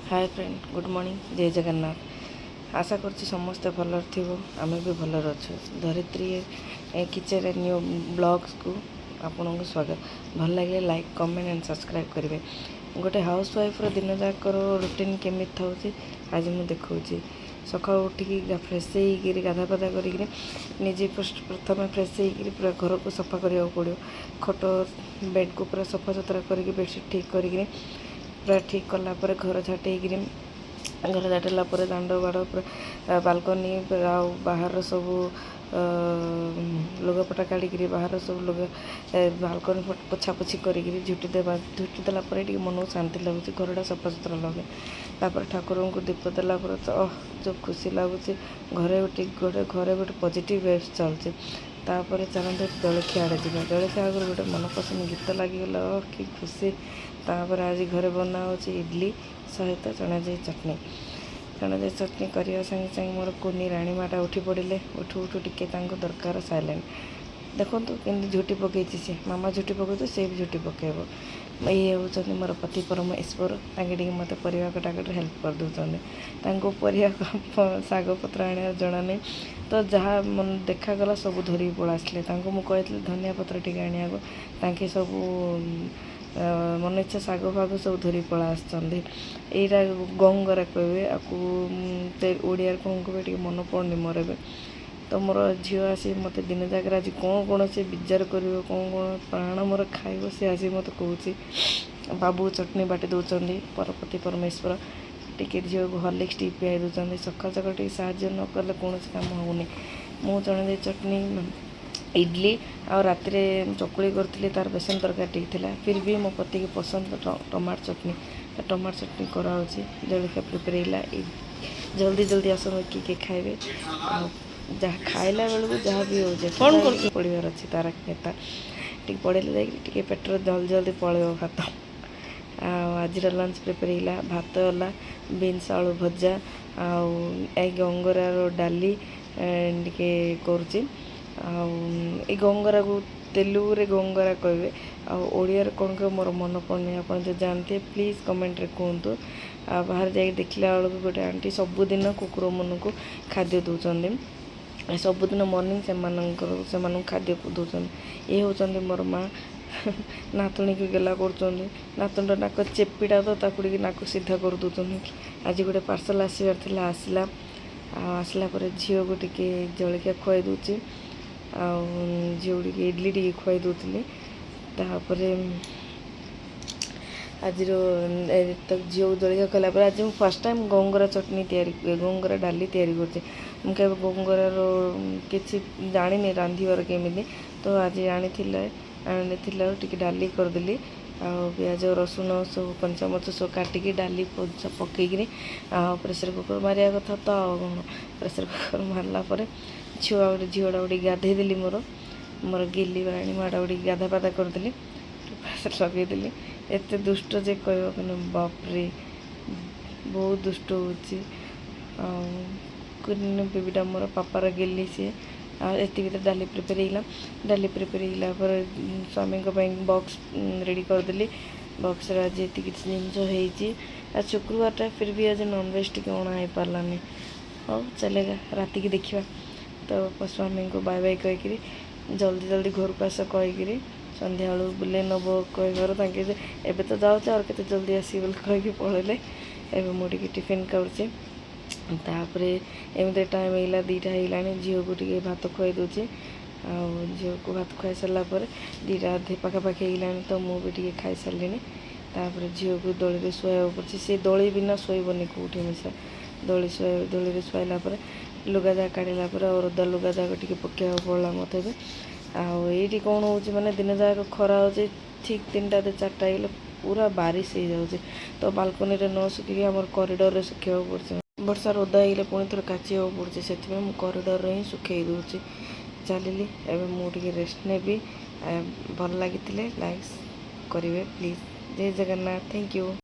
ହାଏ friend, good morning, ଜୟ ଜଗନ୍ନାଥ। ଆଶା କରୁଛି ସମସ୍ତେ ଭଲରେ ଥିବ, ଆମେ ବି ଭଲରେ ଅଛୁ। ଧରିତ୍ରୀ କିଚେନ୍ ନ୍ୟୁ ବ୍ଲଗ୍ସକୁ ଆପଣଙ୍କୁ ସ୍ୱାଗତ। ଭଲ ଲାଗିଲେ ଲାଇକ୍, କମେଣ୍ଟ ଆଣ୍ଡ ସବସ୍କ୍ରାଇବ୍ କରିବେ। ଗୋଟେ ହାଉସ୍ ୱାଇଫ୍ର ଦିନ ଯାକର ରୁଟିନ୍ କେମିତି ଥାଉଛି, ଆଜି ମୁଁ ଦେଖାଉଛି। ସକାଳୁ ଉଠିକି ଫ୍ରେଶ୍ ହେଇକିରି, ଗାଧା ପାଧା କରିକିରି, ନିଜେ ଫାର୍ଷ୍ଟ ପ୍ରଥମେ ଫ୍ରେଶ୍ ହେଇକିରି ପୁରା ଘରକୁ ସଫା କରିବାକୁ ପଡ଼ିବ। ଖଟ, ବେଡ଼୍କୁ ପୁରା ସଫା ସୁତୁରା କରିକି, ବେଡ଼ସିଟ୍ ଠିକ୍ କରିକିରି, ପୁରା ଠିକ୍ କଲା ପରେ ଘର ଝାଟେଇକିରି, ଘର ଝାଟେଇଲା ପରେ ଦାଣ୍ଡ ବାଡ଼ ପୁରା, ବାଲକୋନି ଆଉ ବାହାରର ସବୁ ଲୁଗାପଟା କାଢ଼ିକିରି, ବାହାର ସବୁ ଲୁଗା, ବାଲକୋନି ପୋଛାପୋଛି କରିକିରି ଝୁଟି ଦେବା। ଝୁଟି ଦେଲା ପରେ ଟିକେ ମନକୁ ଶାନ୍ତି ଲାଗୁଛି, ଘରଟା ସଫାସୁତୁରା ଲାଗୁଛି। ତାପରେ ଠାକୁରଙ୍କୁ ଦୀପ ଦେଲା ପରେ ତ ଯେଉଁ ଖୁସି ଲାଗୁଛି, ଘରେ ଗୋଟେ ପଜିଟିଭ୍ ଭାଇବ୍ସ ଚାଲୁଛି। ତାପରେ ଚାଲନ୍ତୁ ଜଳଖିଆ ଆଡ଼େ ଯିବା। ଜଳଖିଆ ଆଗରୁ ଗୋଟେ ମନପସନ୍ଦ ଗୀତ ଲାଗିଗଲା, କି ଖୁସି! ତାପରେ ଆଜି ଘରେ ବନା ହେଉଛି ଇଡ଼ଲି ସହିତ ଚଣା ଯାଇ ଚଟଣି। ଚଣା ଯାଇ ଚଟଣି କରିବା ସାଙ୍ଗେ ସାଙ୍ଗେ ମୋର କୁନି ରାଣୀ ମାଟା ଉଠି ପଡ଼ିଲେ। ଉଠୁ ଉଠୁ ଟିକେ ତାଙ୍କୁ ଦରକାର ସାଇଲେଣ୍ଟ। ଦେଖନ୍ତୁ କେମିତି ଝୁଟି ପକେଇଛି ସେ। ମାମା ଝୁଟି ପକଉଛି, ସେ ବି ଝୁଟି ପକେଇବ। ଇଏ ହେଉଛନ୍ତି ମୋର ପତି ପରମ ଈଶ୍ୱର। ତାଙ୍କେ ଟିକେ ମୋତେ ପରିବା କଟାକଟିରେ ହେଲ୍ପ କରିଦେଉଛନ୍ତି। ତାଙ୍କୁ ପରିବା, ଶାଗ ପତ୍ର ଆଣିବାର ଜଣା ନାହିଁ, ତ ଯାହା ମନ ଦେଖାଗଲା ସବୁ ଧରିକି ପଳେଇ ଆସିଲେ। ତାଙ୍କୁ ମୁଁ କହିଥିଲି ଧନିଆ ପତ୍ର ଟିକେ ଆଣିବାକୁ, ତାଙ୍କେ ସବୁ ମନ ଇଚ୍ଛା ଶାଗ ଫାଗ ସବୁ ଧରିକି ପଳେଇ ଆସିଛନ୍ତି। ଏଇଟା ଗଙ୍ଗରା କହିବେ ଆକୁ, ଓଡ଼ିଆରେ କ'ଣ କହିବେ ଟିକେ ମନେ ପଡ଼ୁନି ମୋର ଏବେ। ତ ମୋର ଝିଅ ଆସି ମୋତେ ଦିନ ଯାକରେ ଆଜି କ'ଣ କ'ଣ ସେ ବିଜାର କରିବ, କ'ଣ କ'ଣ ପ୍ରାଣ ମୋର ଖାଇବ, ସେ ଆସି ମୋତେ କହୁଛି। ବାବୁ ଚଟଣି ବାଟି ଦେଉଛନ୍ତି, ପରପତି ପରମେଶ୍ୱର। ଟିକେ ଝିଅକୁ ହର୍ଲିକ୍ସ ଟିକେ ପିଆଇ ଦେଉଛନ୍ତି। ସକାଳୁ ସକାଳୁ ଟିକେ ସାହାଯ୍ୟ ନ କଲେ କୌଣସି କାମ ହେଉନି। ମୁଁ ଚଣା ଚଟଣି, ଇଡ଼ଲି ଆଉ ରାତିରେ ଚକୁଳି କରିଥିଲି, ତାର ବେସନ ତରକାରୀ ଟିକେ ଥିଲା। ଫିର୍ ବି ମୋ ପତିକି ପସନ୍ଦ ଟମାଟୋ ଚଟଣି, ତ ଟମାଟୋ ଚଟଣି କରାହେଉଛି। ଜଳଖିଆ ପ୍ରିପେୟାର ହେଲା। ଜଲ୍ଦି ଜଲ୍ଦି ଆସନ୍ତୁ, କିଏ କିଏ ଖାଇବେ। ଆଉ ଯାହା ଖାଇଲା ବେଳକୁ ଯାହା ବି ହେଉଛି, କ'ଣ କରୁଛୁ? ପଢ଼ିବାର ଅଛି ତାରକ ମେହତା ଟିକେ ପଢ଼ିଲେ ଯାଇକି ଟିକେ ପେଟରେ ଜଲ୍ଦି ଜଲ୍ଦି ପଳେଇବ ଭାତ। ଆଉ ଆଜିର ଲଞ୍ଚ ପ୍ରିପେୟାର ହେଇଲା, ଭାତ ହେଲା, ବିନ୍ସ ଆଳୁ ଭଜା ଆଉ ଏଇ ଗଙ୍ଗରାର ଡାଲି ଟିକେ କରୁଛି। ଆଉ ଏଇ ଗଙ୍ଗରାକୁ ତେଲୁଗୁରେ ଗଙ୍ଗରା କହିବେ, ଆଉ ଓଡ଼ିଆରେ କ'ଣ କହିବେ ମୋର ମନେ ପଡ଼ୁନି। ଆପଣ ଯଦି ଜାଣିଥିବେ, ପ୍ଲିଜ୍ କମେଣ୍ଟରେ କୁହନ୍ତୁ। ଆଉ ବାହାରେ ଯାଇକି ଦେଖିଲା ବେଳକୁ ଗୋଟେ ଆଣ୍ଟି ସବୁଦିନ କୁକୁରମାନଙ୍କୁ ଖାଦ୍ୟ ଦେଉଛନ୍ତି। ସବୁଦିନ ମର୍ଣ୍ଣିଂ ସେମାନଙ୍କୁ ଖାଦ୍ୟ ଦେଉଛନ୍ତି। ଇଏ ହେଉଛନ୍ତି ମୋର ମା', ନାତୁଣୀକୁ ଗେଲା କରୁଛନ୍ତି। ନାତୁଣୀର ନାକ ଚେପିଟା, ତ ତାକୁ ଟିକେ ନାକ ସିଧା କରିଦେଉଛନ୍ତି। ଆଜି ଗୋଟେ ପାର୍ସଲ୍ ଆସିବାର ଥିଲା, ଆସିଲା। ଆଉ ଆସିଲା ପରେ ଝିଅକୁ ଟିକେ ଜଳଖିଆ ଖୁଆଇ ଦେଉଛି, ଆଉ ଝିଅକୁ ଟିକେ ଇଡ଼ଲି ଟିକେ ଖୁଆଇ ଦେଉଥିଲି। ତାପରେ ଆଜିର ତ ଝିଅକୁ ଜଳଖିଆ ଖୁଆଇଲା ପରେ ଆଜି ମୁଁ ଫାର୍ଷ୍ଟ ଟାଇମ୍ ଗଙ୍ଗରା ଚଟଣି ତିଆରି, ଗଙ୍ଗରା ଡାଲି ତିଆରି କରୁଛି। ମୁଁ କେବେ ଗଙ୍ଗରାର କିଛି ଜାଣିନି ରାନ୍ଧିବାର କେମିତି, ତ ଆଜି ଆଣିଥିଲା, ଟିକେ ଡାଲି କରିଦେଲି। ଆଉ ପିଆଜ, ରସୁଣ ସବୁ, କଞ୍ଚାମରିଚ ସବୁ କାଟିକି, ଡାଲି ପକେଇକିରି ଆଉ ପ୍ରେସର୍ କୁକର୍ ମାରିବା କଥା ତ ଆଉ କ'ଣ। ପ୍ରେସର୍ କୁକର୍ ମାରିଲା ପରେ ଛୁଆ ଗୋଟେ, ଝିଅଟାକୁ ଟିକେ ଗାଧେଇ ଦେଲି। ମୋର ମୋର ଗିଲି ରାଣୀ ମାଟାକୁ ଟିକେ ଗାଧା ପାଧା କରିଦେଲି, ଲଗେଇଦେଲି। ଏତେ ଦୁଷ୍ଟ ଯେ କହିବାକୁ ବାପରେ, ବହୁତ ଦୁଷ୍ଟ ହେଉଛି। ଆଉ କୁନି ବେବିଟା ମୋର ପାପାର ଗେଲି ସିଏ। ଆଉ ଏତିକି ଭିତରେ ଡାଲି ପ୍ରିପେୟାର ହେଇଗଲା। ଡାଲି ପ୍ରିପେୟାର ହେଇଗଲା ପରେ ସ୍ୱାମୀଙ୍କ ପାଇଁ ବକ୍ସ ରେଡ଼ି କରିଦେଲି। ବକ୍ସରେ ଆଜି ଏତିକି କିଛି ଜିନିଷ ହେଇଛି। ଆଉ ଶୁକ୍ରବାରଟା, ଫିର୍ ବି ଆଜି ନନଭେଜ୍ ଟିକେ ଅଣା ହେଇପାରିଲାନି। ହଉ, ଚଲେଗା, ରାତିକି ଦେଖିବା। ତ ସ୍ୱାମୀଙ୍କୁ ବାଏ ବାଏ କହିକିରି, ଜଲ୍ଦି ଜଲ୍ଦି ଘରକୁ ଆସ କହିକିରି, ସନ୍ଧ୍ୟାବେଳକୁ ବୁଲେଇ ନେବ କହିବାରୁ ତାଙ୍କେ ଯେ ଏବେ ତ ଯାଉଛି, ଆଉ କେତେ ଜଲ୍ଦି ଆସିବେ ବୋଲି କହିକି ପଳେଇଲେ। ଏବେ ମୁଁ ଟିକେ ଟିଫିନ୍ କରୁଛି। ତାପରେ ଏମିତି ଟାଇମ୍ ହେଇଗଲା, 2ଟା ହେଇଗଲାଣି। ଝିଅକୁ ଟିକେ ଭାତ ଖୁଆଇ ଦେଉଛି। ଆଉ ଝିଅକୁ ଭାତ ଖୁଆଇ ସାରିଲା ପରେ 2ଟା ଅଧେ ପାଖାପାଖି ହେଇଗଲାଣି, ତ ମୁଁ ବି ଟିକେ ଖାଇସାରିଲିଣି। ତାପରେ ଝିଅକୁ ଦୋଳିରେ ଶୁଆଇବାକୁ ପଡ଼ୁଛି। ସେ ଦୋଳି ବିନା ଶୋଇବନି କେଉଁଠି ମିଶା। ଦୋଳି ଶୁଆଇ, ଦୋଳିରେ ଶୁଆଇଲା ପରେ ଲୁଗା ଯାକ କାଢ଼ିଲା ପରେ ଆଉ ଓଦା ଲୁଗା ଯାକ ଟିକେ ପକାଇବାକୁ ପଡ଼ିଲା ମୋତେ ଏବେ। ଆଉ ଏଇଠି କ'ଣ ହେଉଛି ମାନେ, ଦିନ ଯାକ ଖରା ହେଉଛି, ଠିକ୍ 3ଟା 4ଟା ହେଇଗଲେ ପୁରା ବାରିଶ ହେଇଯାଉଛି। ତ ବାଲକୋନିରେ ନ ଶୁଖିକି ଆମର କରିଡ଼ରରେ ଶୁଖେଇବାକୁ ପଡ଼ୁଛି। ବର୍ଷାରେ ଓଦା ହେଇଗଲେ ପୁଣି ଥରେ କାଚିବାକୁ ପଡ଼ୁଛି, ସେଥିପାଇଁ ମୁଁ କରିଡ଼ରରେ ହିଁ ଶୁଖେଇ ଦେଉଛି। ଚାଲିଲି, ଏବେ ମୁଁ ଟିକେ ରେଷ୍ଟ ନେବି। ଭଲ ଲାଗିଥିଲେ ଲାଇକ୍ କରିବେ ପ୍ଲିଜ୍। ଜୟ ଜଗନ୍ନାଥ, thank you.